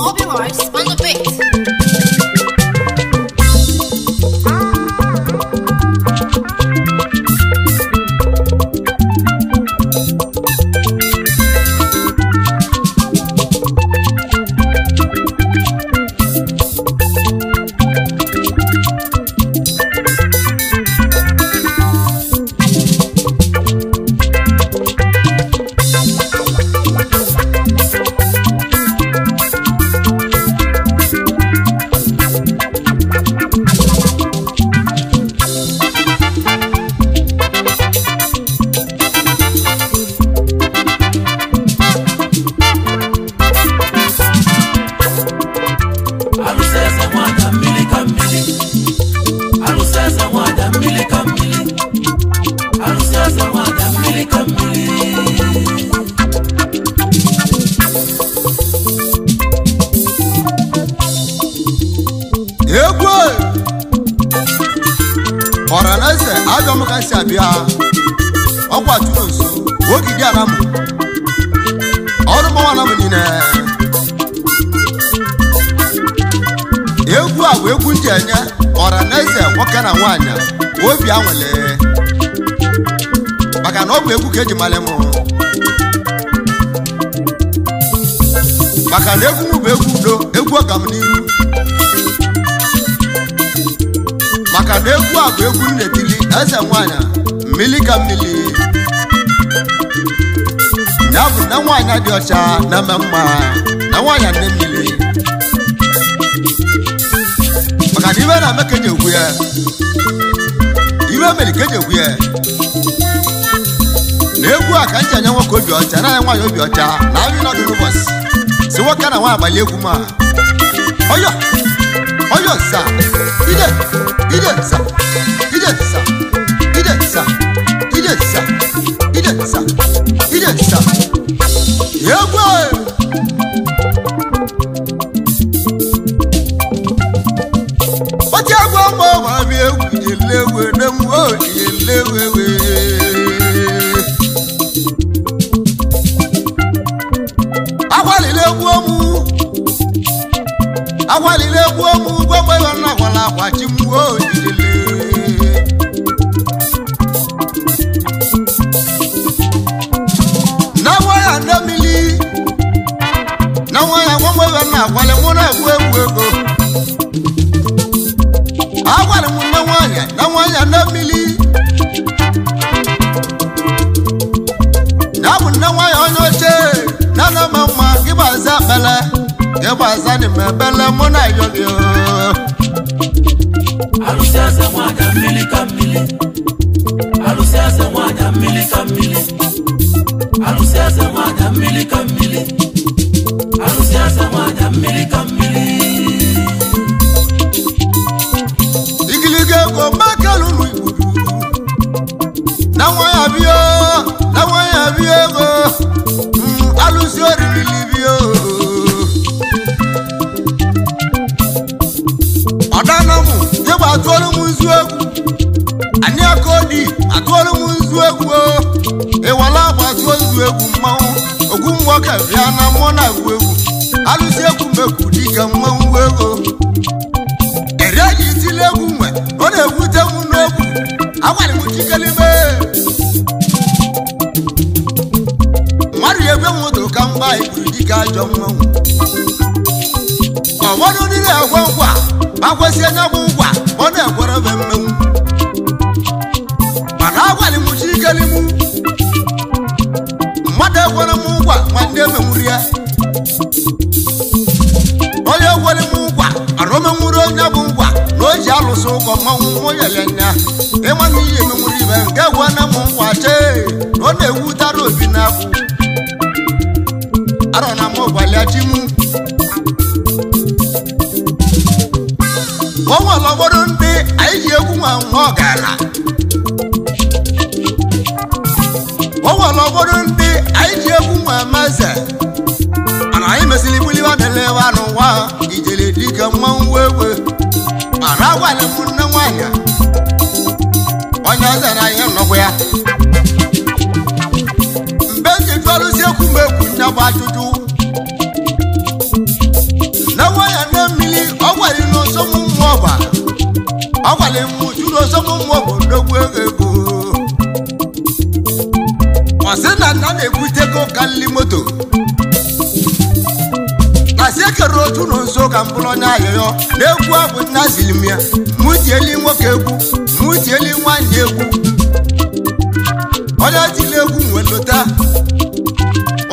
Obi Rice on the beat. Ọ̀rànlẹ́sẹ̀ ajọmọkasị abịa ọkwa tụrụ nso ogidi anamụ ọrụ mmanwụ anamụ niile egwu a bụ egwu nji enye ọ̀rànlẹ́sẹ̀ nwoke na nwaanyị obi anwụle maka na ọ bụ egwu ka eji mara mụ maka na egwu m bụ egwu udo egwu ọganihu maka na egwu a bụ egwu nnetili eze nwaanyị mmili ka mmili ya bụ na nwaanyị dị ọcha na-eme mma na nwaanyị nne mmili maka na ibe na-eme ka eji egwu ya ibe mere ka eji egwu ya na egwu a ka nji enye nwoke obi ọcha na anya nwaanyị obi ọcha na abịa nọdụ n'ụbọchị si nwoke na nwaanyị agbali egwu ma ọyọ ọyọ sa ide ide sa ide sa ide sa ide sa ide sa ide sa egwu ọtí egwu ọmọ ọmọ mi egwu ìléwé nemu ó ìléwéwé. Akwalile egwu ọmụ akwalile egwu ọmụ gbogbo ịwa nna akwala akwa chi m ó ìdílé. Na nwa ya nne mmiri na nwa ya gbogbo ịwa nna akwali mụ na-egwu egwu ego. Agwara m nne nwaanyị na nwaanyị nne mmiri ya bụ nne nwaanyị onye oche na na ma mma gị gbaza ekpele gị gbaza n'ime ebele mụ na ayọ gị. Alụsị eze nwaanyị mmiri ka mmiri. Alụsị eze nwaanyị mmiri ka mmiri. Alụsị eze nwaanyị mmiri ka mmiri. Alụsị eze nwaanyị mmiri ka mmiri. Igiliga ego mmakelu ụlọ igbudu na nwa ya bịa na nwa ya bịa ego alụsị oriri bịa ọdanamụ dịgba atụọlụ m nzu egwu anyị aka odi atụọlụ m nzu egwu ịwala agba atụọ nzu egwu mmanwụ ogwu nwoke bịa na mụ na agwụ egwu alụsị egwu mekwu dịka mmanwụ ego eji tile egwu nwe ọ na-ewute m n'okwu agwara m chikelime mmadụ ya egwe m ụdụ ka mgba iburu dịka ajọ mmanwụ ọgbọdụ ndị na-ekwe nkwa ma kwesị anya bụ nkwa ọ na-ekwere be mmenwu mana agwara m chikelimu mmadụ ekwere m nkwa ma ndị emenwuru ya onye ekwere m nkwa mana omenwuru onye bụ nkwa na o ji alụsị ụkọ mmanwụ nwonyele nya ịma na ihe emenwuru ibe nke gwa na m nkwa chee na ọ na-ewutara obi n'afọ arọ na m gbalịa chi m o nwere ụfọdụ ndị anyị ji egwu nwa nwa ọgara o nwere ụfọdụ ndị anyị ji egwu nwa meze mana anyị mesịrị buliwa delewa n'ụwa ijele dịka mmanwụ egwe mana agwala m nne nwaanyị onye eze na ihe nnọkwa ya bụ ajụjụ na nwa ya nne mmiri ọ gwara n'ọsọ mmụọ ọba ọ gwara m jụrụ ọsọ mmụọ bụ ndogwu ego ọ sị na nna na-ebute ego karịrị moto na sị ekere otu na nso ka m bụrụ onye ayọyọ na egwu abụ nna ziri m ya mụ tieli nwoke egwu mụ tieli nwaanyị egwu onye tili egwu nwe lota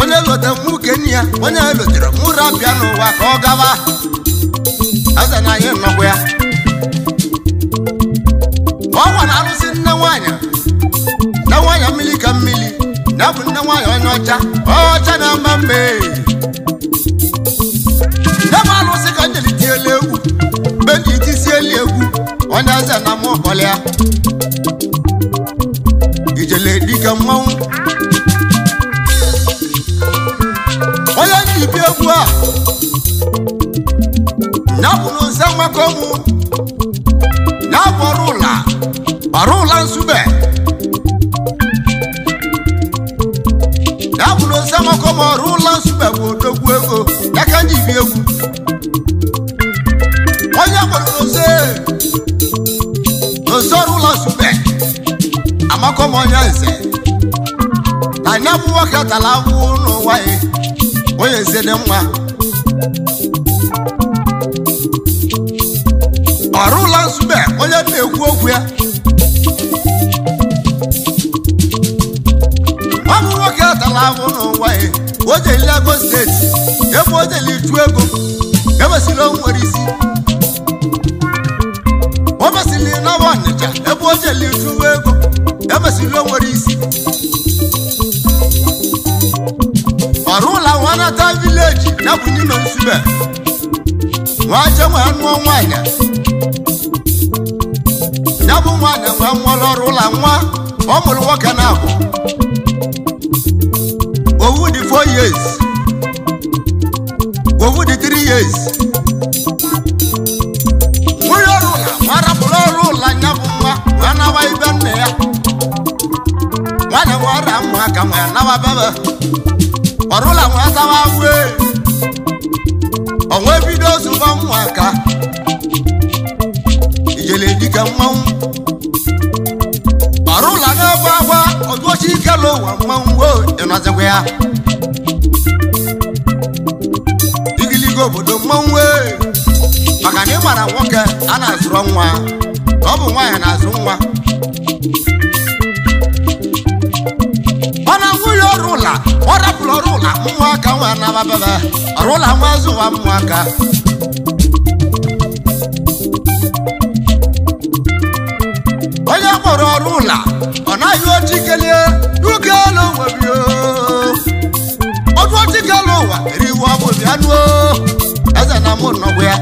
onye lota mụ kenye ya onye lotere mụ rabịa n'ụwa ka ọ gaba aza na anyị nọkwa ya ọnwa na arụsị nne nwaanyị nne nwaanyị mmiri ka mmiri na bụ nne nwaanyị onye ọcha ọcha na ama mme nne m arụsị ka njeli tielu egwu mgbe ndị tisielu egwu onye eze na mụ kpọlịa ijele dịka mmanwụ onye njibi egwu a ya bụ na nse nwakọ mụ ya bụ ọrụ ụla ọrụ ụla nsube ya bụ na nse nwakọ m ọrụ ụla nsube bụ odogwu ego ya ka njibi egwu onye gbara nse nse ọrụ ụla nsube amakọ m onye nze na anya bụ nwoke tara ahụhụ n'ụwa ya onye nze dị mma ọrụ ụlọ nsube onye na-ekwu okwu ya ọ bụ nwoke tara ahụhụ n'ụwa ya o jeli Lagos steeti ebe o jeli chu ego emesịrị o nwere isi o mesịrị n'ọwa Ọnịcha ebe o jeli chu ego emesịrị o nwere isi ọrụ ụlọ nwanata vileji ya bụ n'ime nsube nwa je nwa nụọ nwaanyị ya bụ nwaanyị nwa nwere ọrụ ụlọ nwa ọ mụrụ nwoke na abụ owu dị 4 years owu dị 3 years nwunye ọrụ ụlọ nwa rapụrụ ọrụ ụlọ ya bụ nwa wee nawa ibe nne ya nwaanyị nwa ọrịa mma aka nwa nawa bebe ọrụ ụlọ nwa tawa wee onwe bido zụba nwa aka ijele dịka mmanwụ ọrụ ụlọ na-agba agba ọdụochi ike n'ụwa mmanwụ o ịnọzikwa ya igiligo obodo mmanwụ e maka na ị mara nwoke a na-azụrụ nwa na ọ bụ nwaanyị na-azụ nwa ọ na nwunye ọrụ ụlọ ọ rapụrụ ọrụ ụlọ nwa aka nwa nabababa ọrụ ụlọ nwa zụwa mmụ aka onye kpọrọ ọrụ ụlọ ọ naghị ochi kelee uke elu nwebio ọdụ ochi kele ụwa eriwe ọbụ bịa nuo eze na mụ nọgwa ya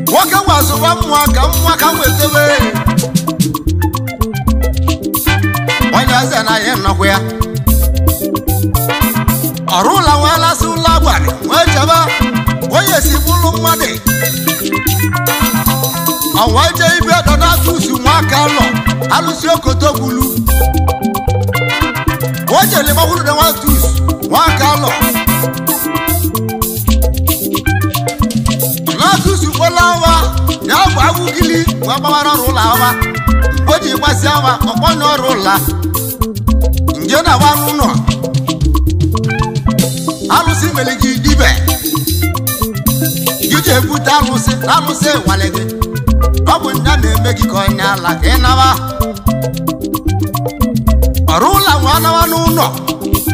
nwoke nwa zụwa mmụ aka nwa ka nwetebe onye eze na ya nọkwa ya ọrụ ụlọ nwa lasị ụlọ agwarị nwee chebe onye si bụrụ mmadụ ọnwa je ibe dọnatusu nwaka lọ alụsị okotogbulu o jere gbakwuru na nwatus nwaka lọ dọnatusu kpọla awa ya bụ agwụgili wee gbawara ọrụ ụlọ awa mgbe o ji gbasi awa ọkpọnye ọrụ ụlọ nje na wa n'ụlọ alụsị mere gị dibe gị ji ebute alụsị na alụsị nwale gị ọ bụ nya na-eme gị ka onye ala ka ị nawa ọrụ ụlọ nwa nawa n'ụlọ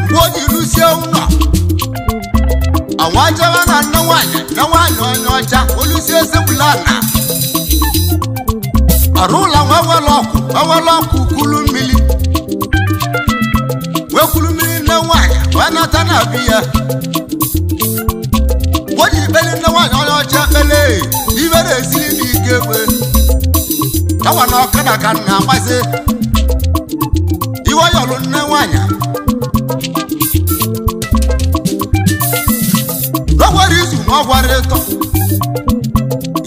mgbe o ji rụsie ụlọ ọnwa jebe na nne nwaanyị nne nwaanyị onye ọcha olusie segbula na ọrụ ụlọ nwa nwere ọkụ nwere ọkụ kulu mmiri wee kulu mmiri nne nwaanyị wee nata na bi ya o ji kpele nne nwaanyị onye ọcha ekpele ibe na-esiri m ike egbe awa na ọkada ka m na-agbasi iwe yọlụ nne nwaanyị n'ọgwara izu ma ọ gwara ịtọ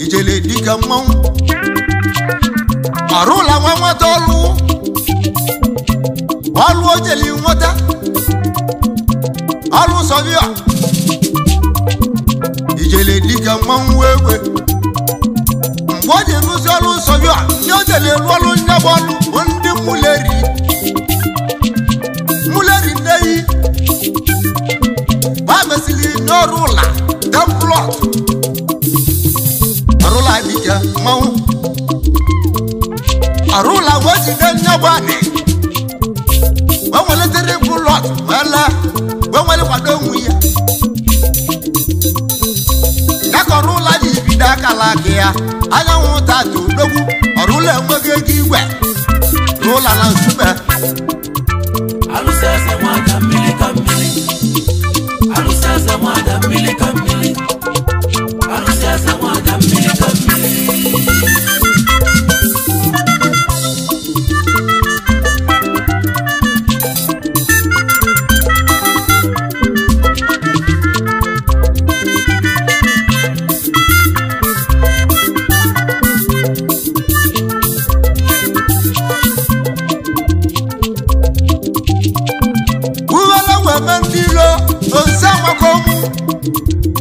ijele dịka mmanwụ ọrụ ụlọ nwa nwata ọlụ ọlụ ojeli dike mmanwụ egwe mgbe o ji rụzi ọrụ nsọ ya ndị o jere elu ọrụ nyabụ ọrụ bụ ndị muleri nneyi ba mesịrị n'ọrụ ụla templọt ọrụla dike mmanwụ ọrụla wee jide nyabụ anị wee nwelitere plọt wee laa wee nwere kwado onwe ya daka ọrụla ji bido akala aka ya anyanwụ tata odogwu ọrụla enweghị ego igwe rụla na Nsugbe. Alụsị eze nwada mmiri ka mmiri. Alụsị eze nwada mmiri ka mmiri. Alụsị eze nwada mmiri ka mmiri.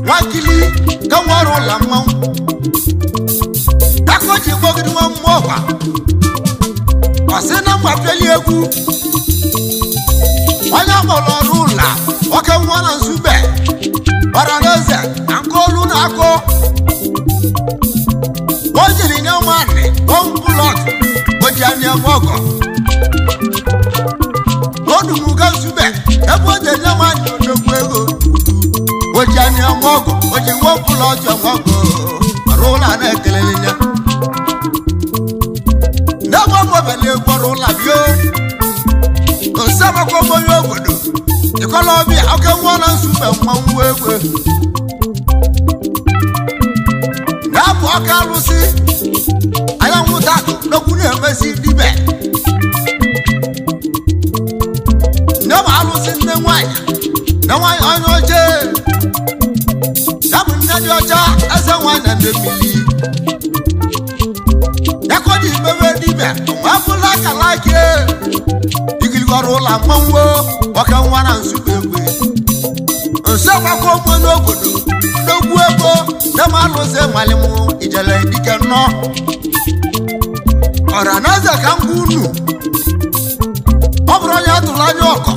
Nwakili ka nwere ụlọ mmanwụ takoji kpọgide nwa mmụọ ọgwa ọsị na mgbapeli egwu onye akpọrọ ọrụ ụlọ oke nwa na Nsugbe gbara n'eze na nke olu na-akụ o jiri nye nwanne kọmplọt oji anya eme ọgọ odumuga Nsugbe ebe o ji enye nwanne odogwu ego oji anya eme ọgọ oji nwa plọt eme ọgọ ọrụ ụlọ na-ekelele ya n'ebe ọmọbele egwu ọrụ ụlọ bịa nsamakwa onye obodo ịkọlọbịa oke nwa na Nsugbe mmanwụ egwe na-abụ ọka alụsị anyanwụ tatụ n'okwu na-emesi dibe nne ma alụsị nne nwanyị nne nwanyị onye oche ya bụ nne dị ọcha eze nwanyị na nne mmiri ya ka o ji mewe dibe ma abụla akala ake igirigọrọ ụlọ mmanwụ oke nwa na Nsugbe egwe nsogbakọ ụmụ n'obodo n'ogwu ego na m alụsị malimụ ijele dike nnọọ ọra na eze ka m gwa unu ọ bụrụ onye atụrụ anya ọkọ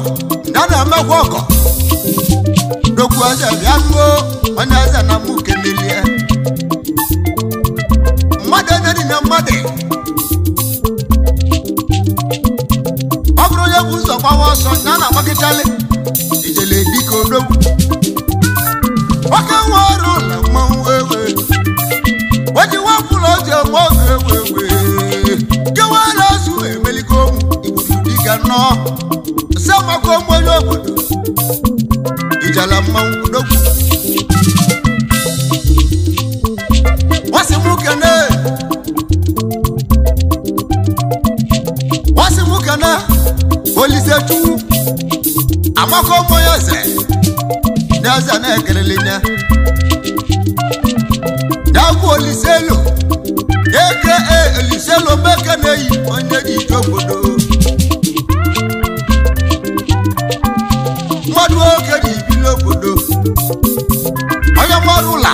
ya na-emekwa ọkọ n'okwu eze bịa nuo onye eze na mụ kenelie mmadụ enye niile mmadụ ọ bụrụ onye bụ ụzọ gbawa ọsọ ya na-agbakịchalị ijele dike odogwu oke nwa ọrụ ụlọ mmanwụ ewe oji nwa mkpụrụ oji eme ọgụ ewe ewe kewara ozu emeligo ụmụ igburu dike nnọọ sị maka ụmụ onye obodo ijele mmanwụ odogwu wasị mụ kene wasị mụ kene Olise Chukwu amaka ụmụ onye eze n'eze na-ekelele ya ya bụ Oliselo aka Oliselo meke na-eyi onye ji ije obodo mmadụ oke ji ibili obodo onye mmadụ ụla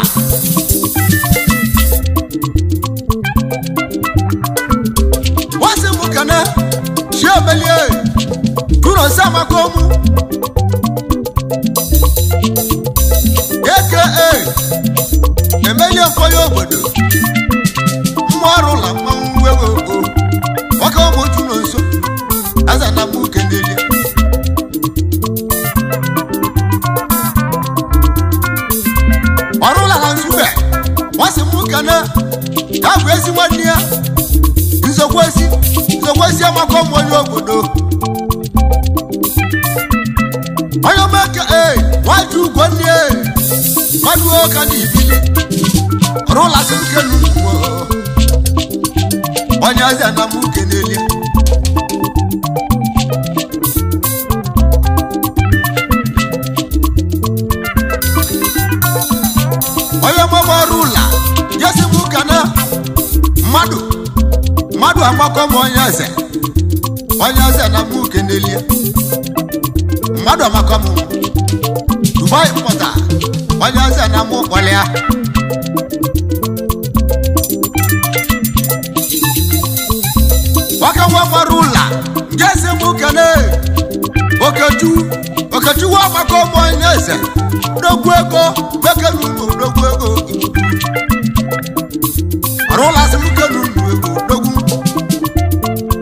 wasị mụ kene chiemelie tụrụ nsị amaka ụmụ aka emelie mkpọnye obodo mma ọrụ ụlọ mmanwụ ewe o nwoke ụmụ otu nọ nso eze na mụ kenelie ọrụ ụlọ na Nsugbe nwasị mụ kene ya bụ ezi nwanne ya nzokwesi nzokwesi amaka ụmụ onye obodo onye omeke ee nwaju ugwo nne mmadụ ọka na ibili ọrụ ụlọ asị nke nnukwu onye eze na mụ kenelie onye mgbagba ọrụ ụlọ jesi mụ kana mmadụ mmadụ agbakọ m onye eze na mụ kenelie mmadụ amakọ m Dubai pụta onye eze na mụ kpọlịa Waka nwa mara ụla nke si mụ kene Okechu wa maka ụmụ onye eze n'okwu ego mekenu n'okwu ego ọrụ ụlọ asị m kenu ego n'okwu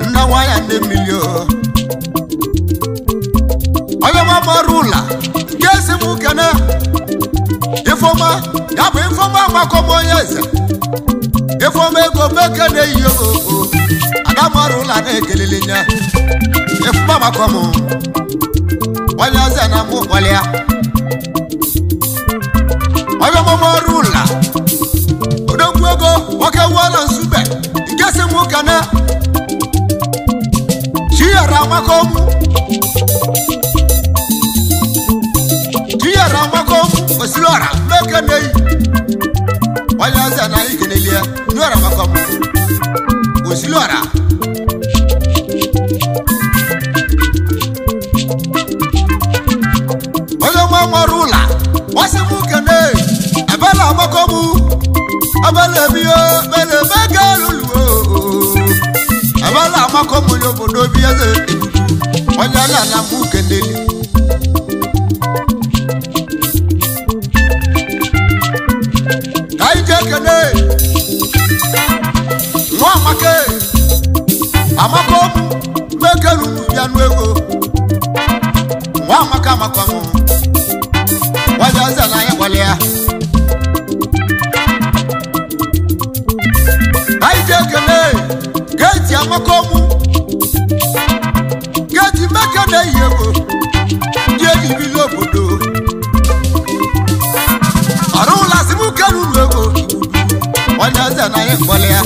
nna nwa ya ndị mmiri onye nwa mara ụla nke si mụ kene Ifeọma ya bụ Ifeọma maka ụmụ onye eze Ifeọma ego mekene iyi ego ada mara ụla na-ekelele nya Ifeọma maka ụmụ onye eze na mụ kpọlịa onye ọmụmụ ọrụ ụla odogwu ego nwoke nwụọla nzube nke si mụ kene Chinyere amaka ọmụ Chinyere amaka ọmụ osiri ọra mekeneyi onye eze na anyị kenelie nyere amaka ọmụ osiri ọra onye nwa nwere ụla wasị mụ kene ebela amaka mụ ebela ebio ebela ebe ga-elulu ebela amaka mụ n'obodo obi eze onye ala na mụ keneli ka anyị jee kene nwa amaka amaka mụ mekelu bịanụ ego nwa amaka amaka mụ wájú ọsẹ náà yẹ wọlé ya. Báyìí jẹ́ kele géètì amakọ́mú géètì mẹ́kẹ́lẹ́ yẹ kó ní èdìbí lóbodò. Ọ̀run làásìmú kẹ́lu lóko wájú ọsẹ náà yẹ wọlé ya.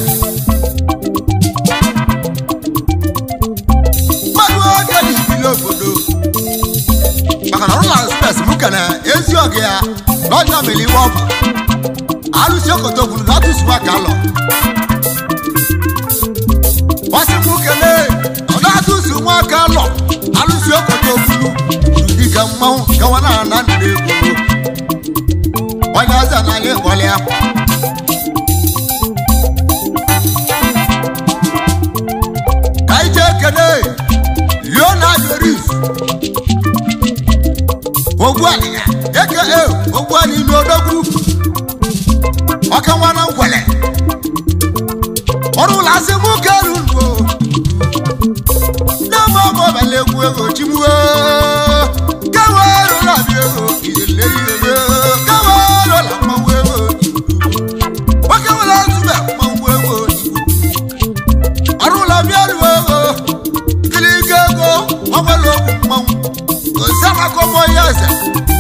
Mmadụ oge èdìbí lóbodò. Maka na ọrụ na mụ kene ezi oge ya na ọnya mere iwe ọ bụ alụsị okoto gwuru na ọtụsụwa ka alọ ọsị mụ kene ọ na-atụsụ nwa aka alọ alụsị okoto gwuru dịka mmanwụ gawa na ana ndị egwu onye ọzọ na anyị kpọlịa ka anyị jee kene Leonard Orif Ogbualịga aka Ogbualị n'odogwu ọka nwa na nkwele ọrụ ụlọ asị mụ keru nuo na-ama ọmụ ọbala egwu ego chimuo kewe rụla abịa ego ijele ihe kewe rụla mmanwụ ego nwoke nwere nzube mmanwụ ego ọrụ ụlọ bịa ruo ego kiliga ego ọnwere okwu mmanwụ oziamakomo ya eze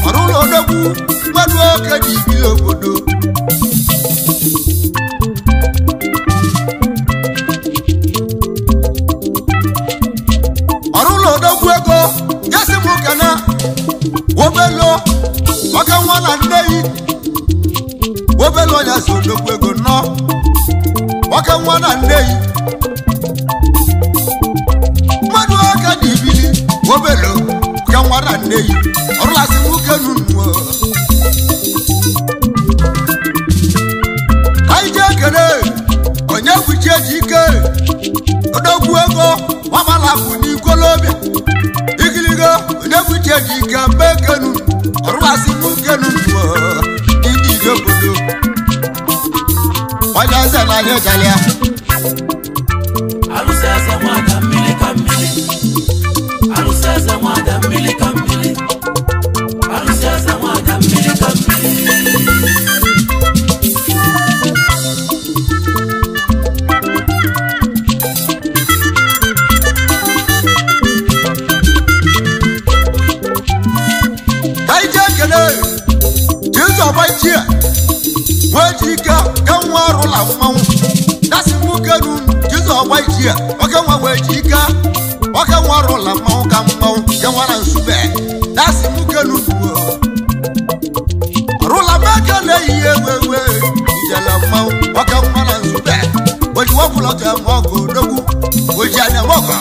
ọrụ ụlọ odogwu mmadụ oke dị ibili obodo ọrụ ụlọ odogwu ego nyesi m kana obelo ọka nwa na nne yi obelo ya si odogwu ego nọ ọka nwa na nne yi mmadụ aka dị ibili obelo ka nwa na nne yi ọrụlasị nwoke nunu anyị jee kele onye kwuchie ji ike odogwu ego nwamalapụ n'ikolobịa igiligo onye kwuchie ji ike mgbe kenu ọrụlasị nwoke nunu ndị ide obodo onye eze na anyị galịa. Alụsị eze nwada mmiri ka mmiri. Alụsị eze nwada mmiri ka mmiri. Alụsị eze nwada mmiri ka mmiri. Ka anyị jee kele Jesu ọgbachie nwee ji ike ka nwa arụla mmanwụ dasị nwoke nu Jesu ọgbachie oke nwa wee ji ike oke nwa arụla mmanwụ ka mmanwụ ke nwa na nsube dasị nwoke nu arụla meke na-eyi ewu ewu ijele mmanwụ oke nwa na nsube oji wọpụlọta eme ọgụ odogwu oji anya ọgụ.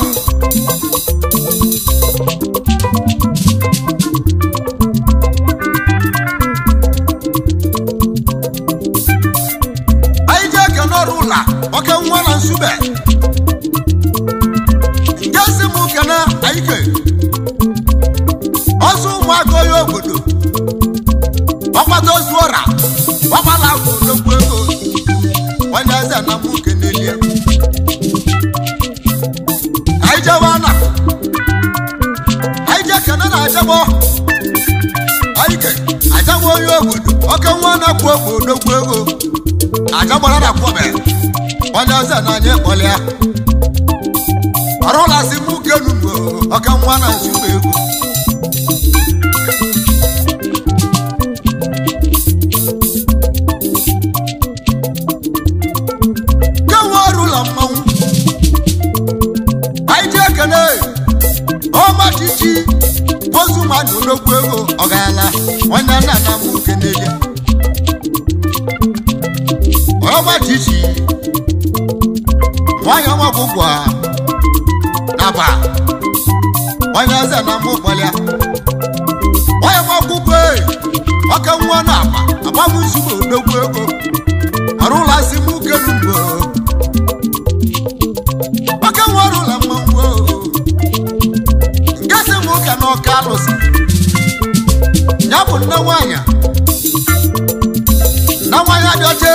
Anyị jee kene ọrụ ụla oke nwa na nsube Wabala odogwu ego onye eze na mụ kenelie anyị jewa na anyị je kene na ajabọ anyị ke ajabọ onye obodo oke nwa na-akwụ ogbo odogwu ego ajagbara na kwọbe onye eze na anyị kpọlịa ọrụlasị mụ kenu mgbe oke nwa na nsukwu ego kenwe ọrụla mmanwụ anyị ji ekele ọma chichi ozu mmadụ odogwu ego ọgaranya onye nna na mụ kenelie ọma chichi nwanyị ọma gwụgwa naba onye eze na mụ kpọlịa nwanyị ọma gwụgwa ọka nwa na akpa agbamụzugbo odogwu ego ọrụla si mụ kelu mgbe ọka nwa ọrụla mmanwụ nke si mụ ka na ọka alụsị ya bụ nne nwanyị na nwanyị dị ọcha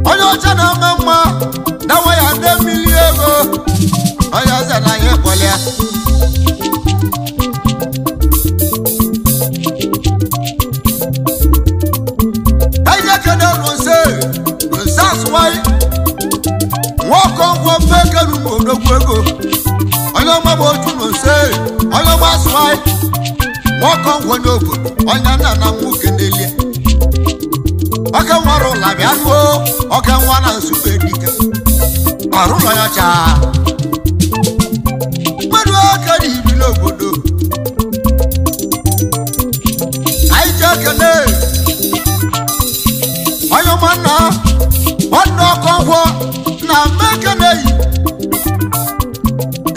onye ọcha na-eme mma na nwanyị ndị mmiri ego onye ọzọ na anyị kpọlịa anyị ekene rose rose asụwaị nwoke ọgwọ mmekenu ma odogwu ego onye ọma bụ otu rose onye ọma asụwaị nwoke ọgwọ n'obodo onye nna na nwoke n'elie oke nwa rụla bịa nuo oke nwa na nsukwu edike ọrụlọ ya chaa mmadụ aka dị ibi n'obodo anyị ji ekele onye ọma nna nwanne ọkọngwọ na mmekeneyi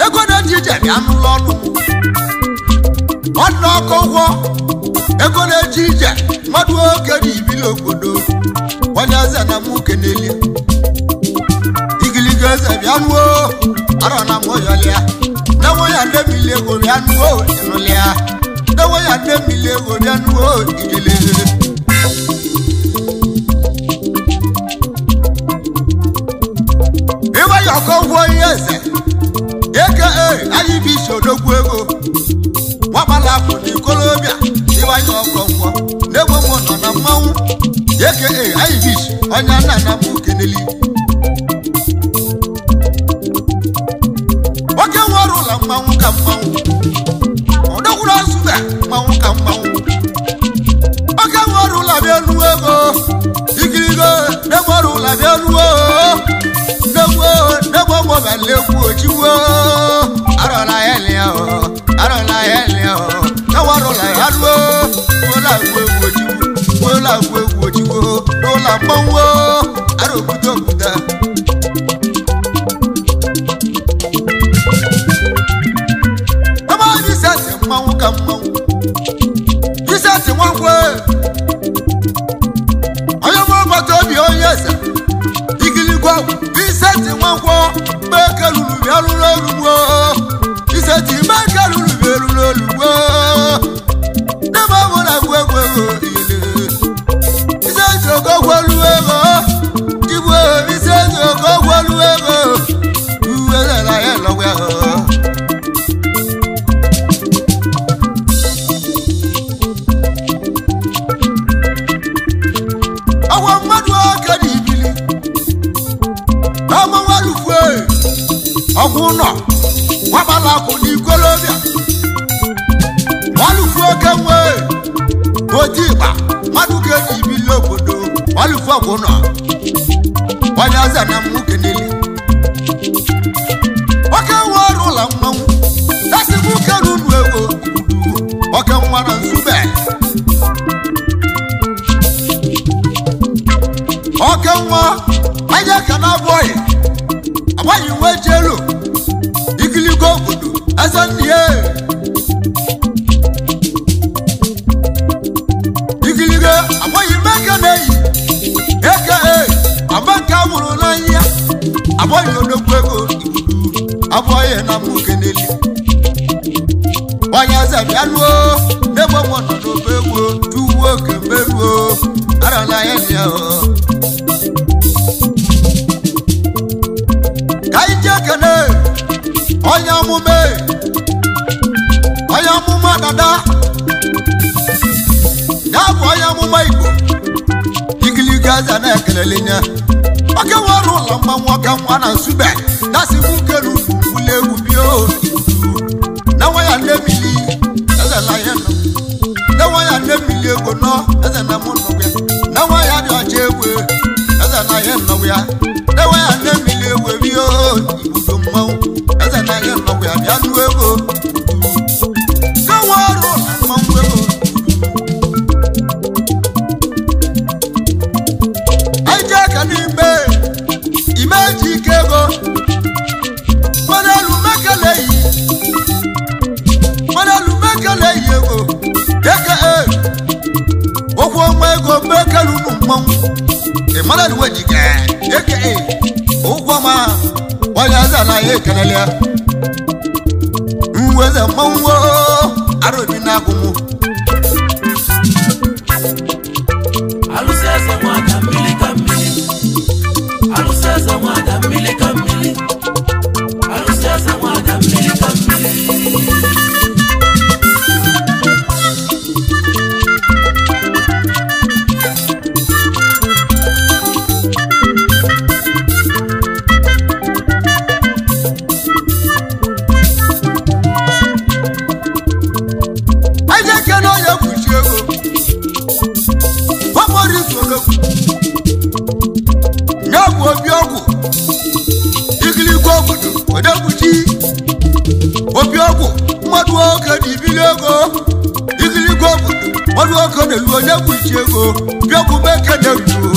ego na-eji ije bịa n'ụlọ ọnụ nwanne ọkọngwọ ego na-eji ije mmadụ oke dị ibi n'obodo onye eze na mụ kenelie igiliga eze bịa nuo arọ na mụ yọlịa ndewo ya nde mmiri ego bịa nuo ịnụlịa ndewo ya nde mmiri ego bịa nuo ijele ịwa ya ọkọ ngwọ ihe eze aka anyị bụ isi odogwu ego nwagbala apụ na ikolobịa ịwa ya ọkọ ngwọ na-egwe mụ nọ na mmanwụ aka anyị bụ isi onye nna na mụ keneli nwoke nwere ụlọ mmanwụ ka mmanwụ ọdọkwuru azụbe mmanwụ ka mmanwụ oke nwere ụlọ bịa nuo ego ikirigo na-enwere ụlọ bịa nuo negbo mọbala egwu ojiwo arọla ya lia o arọla ya lia o na-enwere ụlọ ya ruo ụlọ agwụ egwu ojiwo ụlọ agwụ egwu ojiwo n'ụlọ mmanwụ ara okwute okwute ebe Vincent mmanwụ ka mmanwụ Vincent Nwankwo onye mụrụ gbata obi onye eze igiligwe Vincent Nwankwo mgbeke luru bịa ruru olugbo Vincent mgbeke luru bịa ruru olugbo n'ebe ọ bụla egwu egwu egwu ile Vincent Okogwolu ego igwe Vincent Okogwolu ego uwe lera ya lọgwa ya. Ọgwọ mmadụ aka dị ibili ọmụnwalukwe ọgwụ ụlọ nwagbala akwụ n'ikolobịa nwalufu oke nwe oti ịgba mmadụ ka eji ibili obodo nwalufu ọgwụ ụlọ onye eze na nwoke niile oke nwe ọrụ ụlọ mmanwụ dasịbụ kere unu ego oke nwa na nzube oke nwa anya ka na-abụghị agbaghị nwe jelu ikiligo obodo eze nni ya ikiligo agbaghị meke na-eyi eke agba nke a mụrụ n'anya abụghị odogwu ego ibudu abụghị na mụke n'eli onye eze bịa luo n'egbe mụ nọ n'obe egwu tuwo oke mmeruo Arọ na ya ni o. Ka ije kene onye omume dada ya bụ onye amụma Igbo igiliga eze na-ekelele nye oke nwere ụlọ mmanwụ oke nwa na Nsugbe dasị nwukelu ụlọ egwu bio na nwa ya nne mmiri eze na ihe nọ na nwa ya nne mmiri ego nọ eze na mụ nọ ya na nwa ya dị ọcha egwu eze na ihe nọ ya na nwa ya nne mmiri egwu bio igbudo mmanwụ eze na ihe nọ ya bịa nụ ego ka nwa ọrụ ụlọ mmanwụ ego. Ime ji ike ego nwere mekele yi ego eke okwu ọma ego mekele ụmụ mmanwụ Emmanuel Wejike eke ụgwọ ma onye eze na ya ekelele ya mweze mmanwụ arobi na agụmụ. Alụsị eze nwada mmiri ka mmiri. Alụsị eze nwada mmiri ka mmiri. Alụsị eze nwada mmiri ka mmiri. Anyị ekene onye kwuchi ego ya bụ obi ọgwụ igiligwe obodo odekwuchi obi ọgwụ mmadụ oke dị ibili ego igiligwe obodo mmadụ oke na-elu onye kwuchi ego bịọgwụ meke na-eru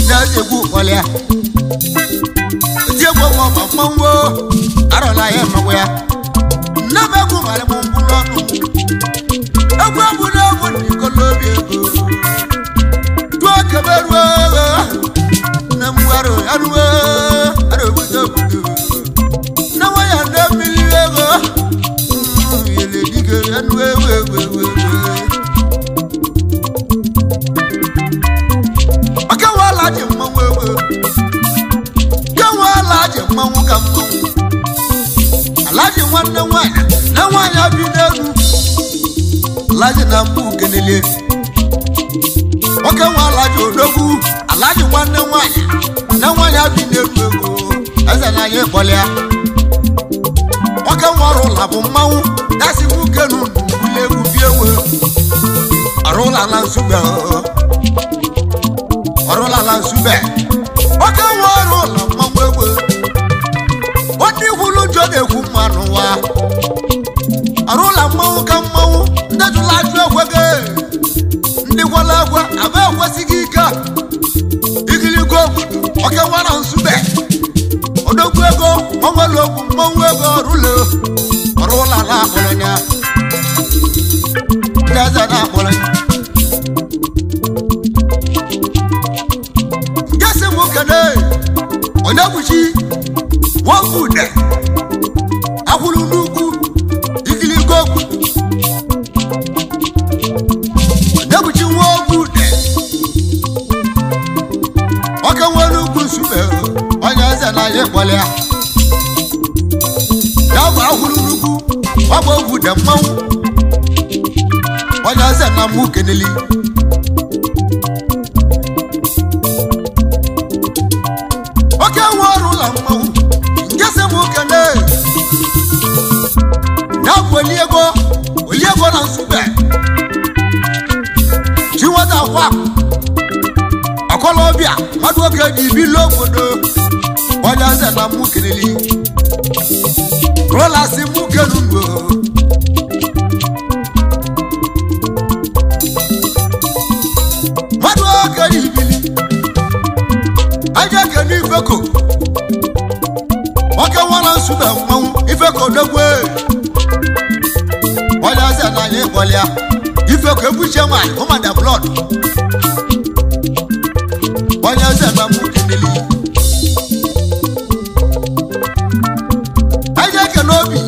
na-ezegwu ụkpọlịa etiegwu ọma mmanwụ arọla ya mmanwụ ya nne m egwu mara m mkpụrụ ọnụ egwu egwu na-egwu n'ikolobi ego tụọ keberuo nne m arụ arụwe arụbute obodo nne nwa ya nne mmiri ego yele dike anụ ewu ewu ewu maka nwa ji mmanwụ ewu ke nwa ala ji mmanwụ ka mmanwụ alaji nwanne nwaanyị na nwaanyị bi n'egwu alaji na mbụ ukenelie oke nwa alaji odogwu alaji nwanne nwaanyị na nwaanyị bi n'egwu ego eze na anyị kpọlịa oke nwa ọrụ ụla bụ mmanwụ dasị nwoke nu ụlọ egwu bi ewu ọrụ ụla na Nsugbe ọrụ ụla na Nsugbe oke nwa ọrụ ụla mmanwụ egwu onye ikwulu njọ na-ekwu mma n'ụwa ọrụ ụla mmanwụ ka mmanwụ ndị jụrụ ajụ ekweghị ndị kwala ekwe aba ekwesịghị ike igiligo obodo oke nwa na Nsugbe odogwu ego onwere okwu mmanwụ ego ọrụla ọrụ ụlọ na-akpọrọ ya ndị eze na-akpọrọ ya nke si m kene onye kwuchi nwoke ude akwụrụ n'ugwu igiligo obodo onye kwuchi nwoke ude oke nwere ugwu Nsugbe onye eze na ya ịkpọlịa ya bụ akwụrụ n'ugwu ọ bụ ogwu ude mmanwụ onye eze na mụ keneli oke nwe ọrụ ụlọ mmanwụ nke si m kene ya bụ oliego oliego na Nsugbe chi nwata kwa ọkọlọbịa mmadụ oge dị ibi n'obodo onye eze na mụ keneli rola si mụ kenu mgbe mmadụ oge dị ibili aja kene ifeko oke nwa na Nsugbe mmanwụ ifeko dogwe onye eze na anyị kpọlịa ifeko ebuche nwanyị ụmụada blọd onye eze na mụ keneli aja kene obi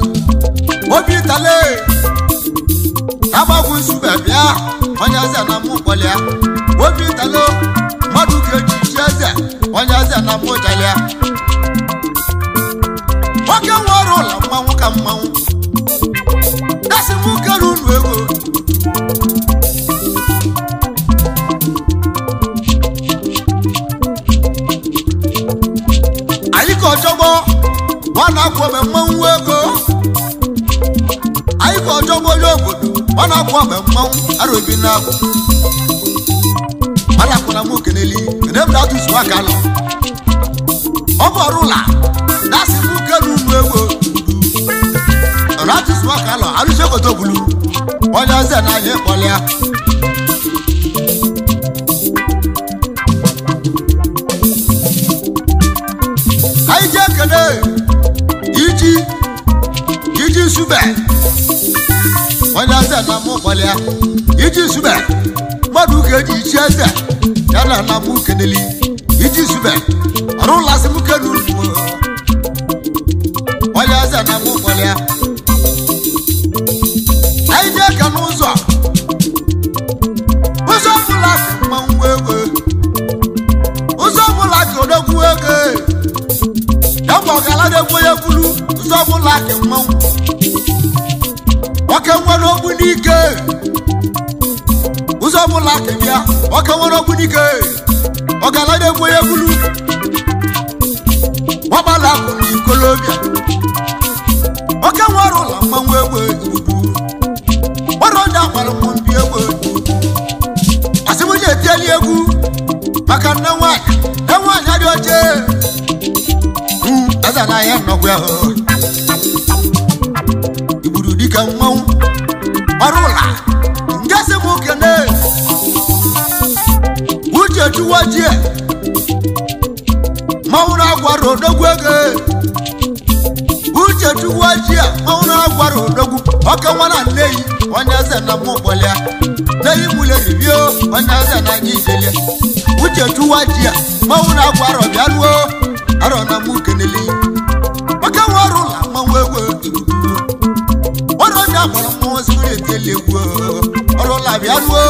obi tale agbagwu Nsugbe bịa onye eze na mụ kpọlịa obi tale mmanwụ dasị m kere unu ego anyị ka ọchọgbọ ọ na-akwụ ome mmanwụ ego anyị ka ọchọgbọ onye obodo ọ na-akwụ ome mmanwụ arobi na-akwụ ọ na-akwụ na m keneli ene m na-atụsu aka nọ ọ bụ ọrụla dasị m kere unu ego ọ na-atụsu aka nọ arụsị obodo bulu onye eze na anyị kpọlịa anyị ji ekele iji sube onye eze na mụ kpọlịa iji sube mmadụ ka eji ichi eze ya na na mụ keneli iji sube ọrụ ụlọ asị m kenu onye eze na mụ kpọlịa anyị ji eke n'ụzọ ụzọ ọbụla ka mmanwụ ego ụzọ ọbụla ka odogwu ego ya bụ ọgala na-egwu onye bulu ụzọ ọbụla ka mmanwụ nwoke nwere ogbu n'ike ụzọ ọbụla ka bịa nwoke nwere ogbu n'ike ọgala na-egwu onye bulu nwagbala akụ na ikolobịa nwoke nwere ụlọ mmanwụ egbe ibubu nwere onye agbara m mbi egbe asị m na-etieli egwu maka nne nwaanyị nne nwaanyị adị oche eze na ahịa nnọgwa ahụ igburu dịka mmanwụ ọrụ ụla nke sị m kene uche chuwa jie mmanwụ na-agwara odogwu ego uche chuwa jie mmanwụ na-agwara odogwu ọka nwa na nneyi onye eze na mụ kpọlịa nneyi mụleribio onye eze na anya ijelie uche chuwa jie mmanwụ na-agwara ọbịa ruo arọ na mụ keneli maka nwa ọrụ ụlọ mmanwụ egwu ọrụ onye agbara mmụọ siri eteli egwu ọrụ ụlọ abịa ruo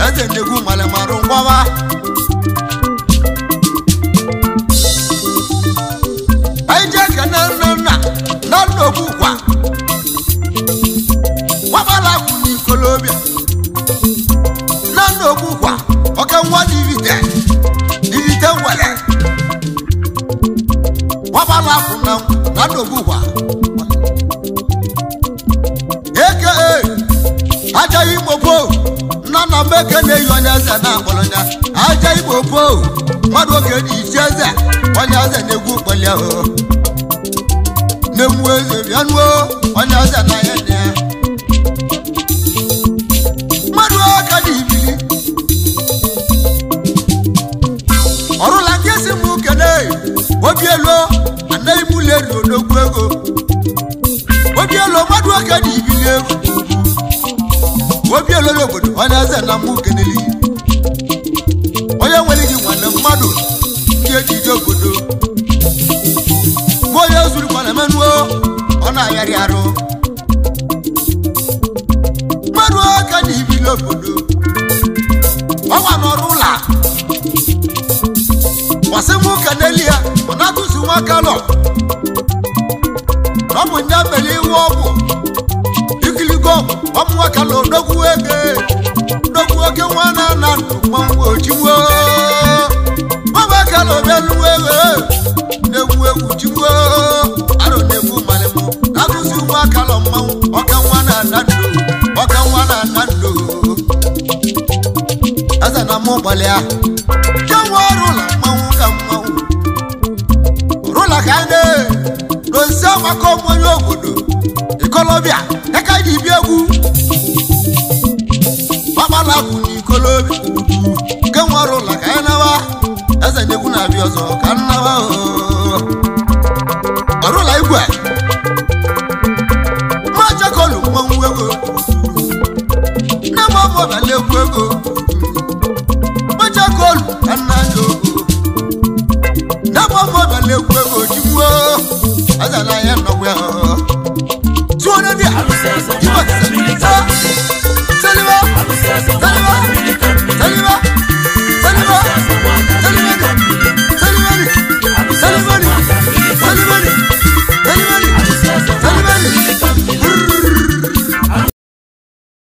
eze ndegwu malemarụ ngwawa anyị jee kene nne nna na nna okwukwa nwagbala akwụ n'ikolobịa na nna okwukwa oke nwa divite divite nwere nwagbala akwụ na nna okwukwa eke aja igbo gboo nna nna m eke na-eyi onye eze na-akpọrọ ya aja igbo gboo mmadụ oge ji ichi eze onye eze na-egwu mkpọli ahụ na-emu eze bịanuo onye eze na ya dị ya mmadụ aka dị ibili ọrụla nke si m kene obi elu anaghị m ụlọ eri odogwu ego obi elu mmadụ oge dị ibili ego obi elu n'obodo onye eze na mụ keneli onye nwere gị nwanne mmadụ ndị ejije obodo mgbe onye zurukwana emenuo ọ na-agharị arụ mmadụ aka dị ibili obodo ọnwa n'ọrụ ụlọ kwasị m keneli ya ọ na-atụsi nwa kalọ ọ bụ nye mere iwu ọgwụ ikiligo ọmụ nwoke na odogwu ege odogwu oke nwa na na mmanwụ ojigbo nwa na obelu ego na-egwu egwu jigbo arụ na-egwu malịmụ na-agụzi nwa kalọ mmanwụ ọka nwa na ana ndo ọka nwa na ana ndo eze na mụ gbalịa ke nwa ọrụ ụlọ mmanwụ ka mmanwụ rụla ka anyị na-dozie maka onye obodo ikolobịa dịka ji bi egwu ọgbala bụ n'ikolobịa nke nwere ụlọ ka anyị nawa eze nyegwu na-abịa ọzọ ka nnawa ọrụla igwe machakolu mmanwụ ego nne m ọmụbala egwu ego machakolu ka nna ya ogo nne m ọmụbala egwu ego jigbuo eze na ya nnọgwa ya Alụsị eze nwanyị